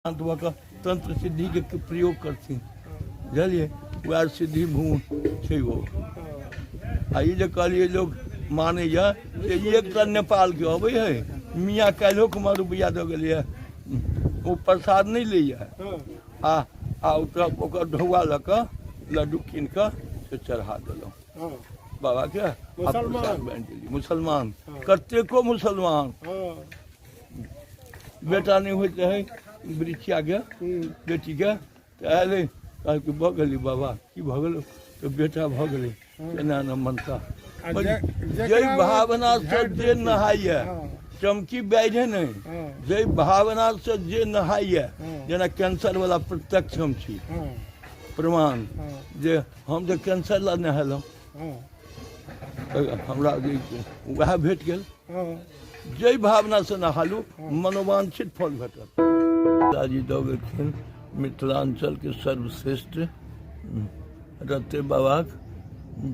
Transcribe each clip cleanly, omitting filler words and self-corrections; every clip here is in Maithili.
शान्त भऽ कऽ तंत्र सिद्धिके प्रयोग करथिन, बुझलियै? उएह सिद्धि भू छै ओ। आ ई जे कहलियै लोक मानैए से एकटा नेपालके अबै है मियाँ, काल्हिओ कुमार रुपैआ दऽ गेलैए, ओ प्रसाद नहि लैए आ ओकरा ओकर ढौआ लऽ कऽ लड्डू कीन कऽ से चढ़ा देलहुँ बाबाके आ प्रसाद बाँटि देलियै। मुसलमान कतेको मुसलमान बेटा नहि होइत रहै वृक्षियाके बेटीके तऽ आयलै, कहलकै भऽ गेलै बाबा, की भऽ गेलै? तऽ बेटा भऽ गेलै। एना एना मनता जाहि भावनासँ जे नहाइए, चमकी बाढ़ि नहि, जाहि भावनासँ जे नहाइए, जेना कैंसर वाला प्रत्यक्ष हम छी प्रमाण जे हम जे कैंसर ला नहेलहुँ, हमरा वएह भेट गेल। जाहि भावनासँ नहालू, मनोवांछित फल भेटत। पिताजी दऽ गेलखिन मिथिलाञ्चलके सर्वश्रेष्ठ रते बाबाक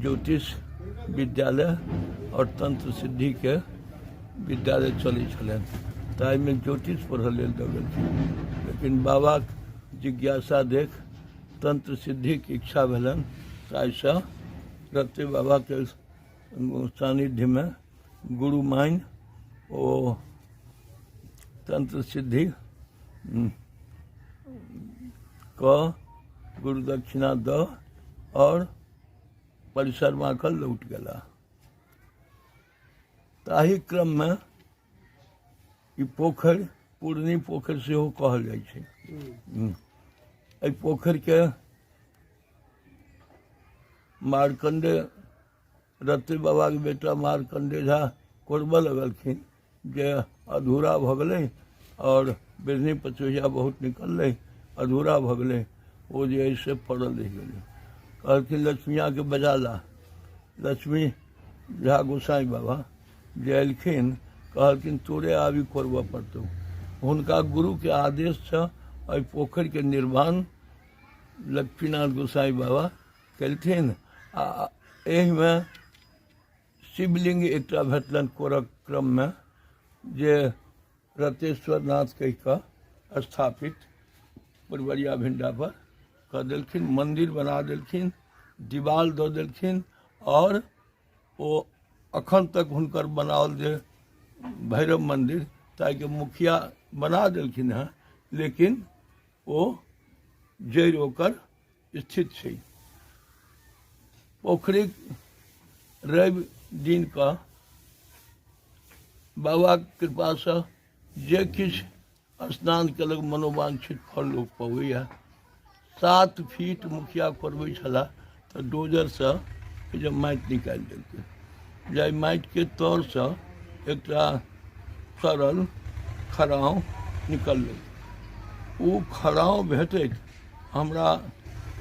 ज्योतिष विद्यालय आओर तंत्र सिद्धिके विद्यालय चलै छलनि, ताहिमे ज्योतिष पढ़ऽ लेल दऽ गेलखिन। लेकिन बाबाक जिज्ञासा देख तंत्र सिद्धिके इच्छा भेलनि, ताहिसँ रते बाबाके सानिध्यमे गुरु मानि ओ तंत्र सिद्धि कऽ गुरु दक्षिणा दऽ आओर परिसरमा कऽ लौट गेला। ताहि क्रममे ई पोखरि पूर्णी पोखरि सेहो कहल जाइ छै। एहि पोखरिके मार्कण्डे रत्ती बाबाके बेटा मार्कण्डे झा कोरबऽ लगलखिन जे अधूरा भऽ गेलै आओर बिढ़नी पचोहिया बहुत निकललै, अधूरा भऽ गेलै, ओ जे है से पड़ल रहि गेलै। कहलखिन लक्ष्मियाके बजा ला। लक्ष्मी झा गोसाई बाबा जे एलखिन, कहलखिन तोरे आबि कोरबऽ पड़तौ। हुनका गुरुके आदेशसँ एहि पोखरिके निर्माण लक्ष्मीनाथ गोसाई बाबा केलखिन आ एहिमे शिवलिंग एकटा भेटलनि कोरक क्रममे, जे रतेश्वर नाथ कहि कऽ स्थापित पुरबरिया भिंडा पर कऽ देलखिन, मन्दिर बना देलखिन, दिवाल दऽ देलखिन आओर ओ अखन तक हुनकर बनाओल जे भैरव मन्दिर ताहिके मुखिया बना देलखिन हेँ, लेकिन ओ जड़ि ओकर स्थित छै। पोखरिक रवि दिन कऽ बाबाक कृपासँ जे किछु स्नान केलक मनोवांछित फल लोक पबैए। 7 फीट मुखिया कोरबै छलाह तऽ डोजरसँ जे माटि निकालि देलकै, जाहि माटिके तरसँ एकटा सड़ल खराँव निकललै। ओ खराँव भेटैत हमरा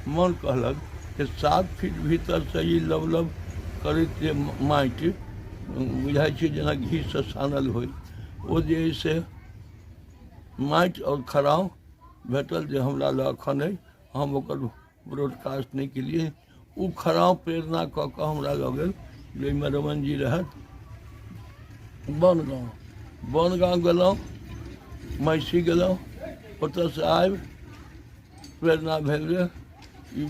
मन कहलक जे 7 फीट भीतरसँ ई लवलव करैत जे माटि बुझाइ छै जेना घीसँ सानल होइ, ओ जे अइ से माटि आओर खराँव भेटल जे हमरा लग एखन अइ, हम ओकर ब्रॉडकास्ट नहि केलियै। ओ खराँव प्रेरणा कऽ कऽ हमरा लऽ गेल, जाहिमे रमण जी रहथि, बनगाँव। बनगाँव गेलहुँ, महिषी गेलहुँ, ओतऽसँ आबि प्रेरणा भेल जे ई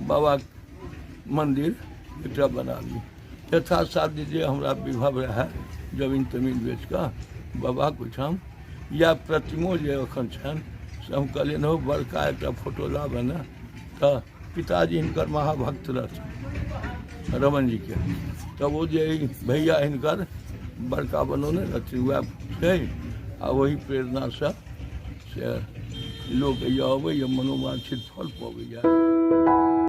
बाबाक मन्दिर एकटा बनाबी। यथासाध्य जे हमरा विभव रहए, जमीन तमीन बेच कऽ बाबाक ओहिठाम या प्रतिमो जे एखन छनि से हम कहलियनि हौ बड़का एकटा फोटो लाबऽ ने। तऽ पिताजी हिनकर महाभक्त रहथिन रमण जीके, तब ओ जे भैया हिनकर बड़का बनौने रहथिन वएह छै आ ओही प्रेरणासँ से लोक अबैए, मनोवांछित फल पबैए।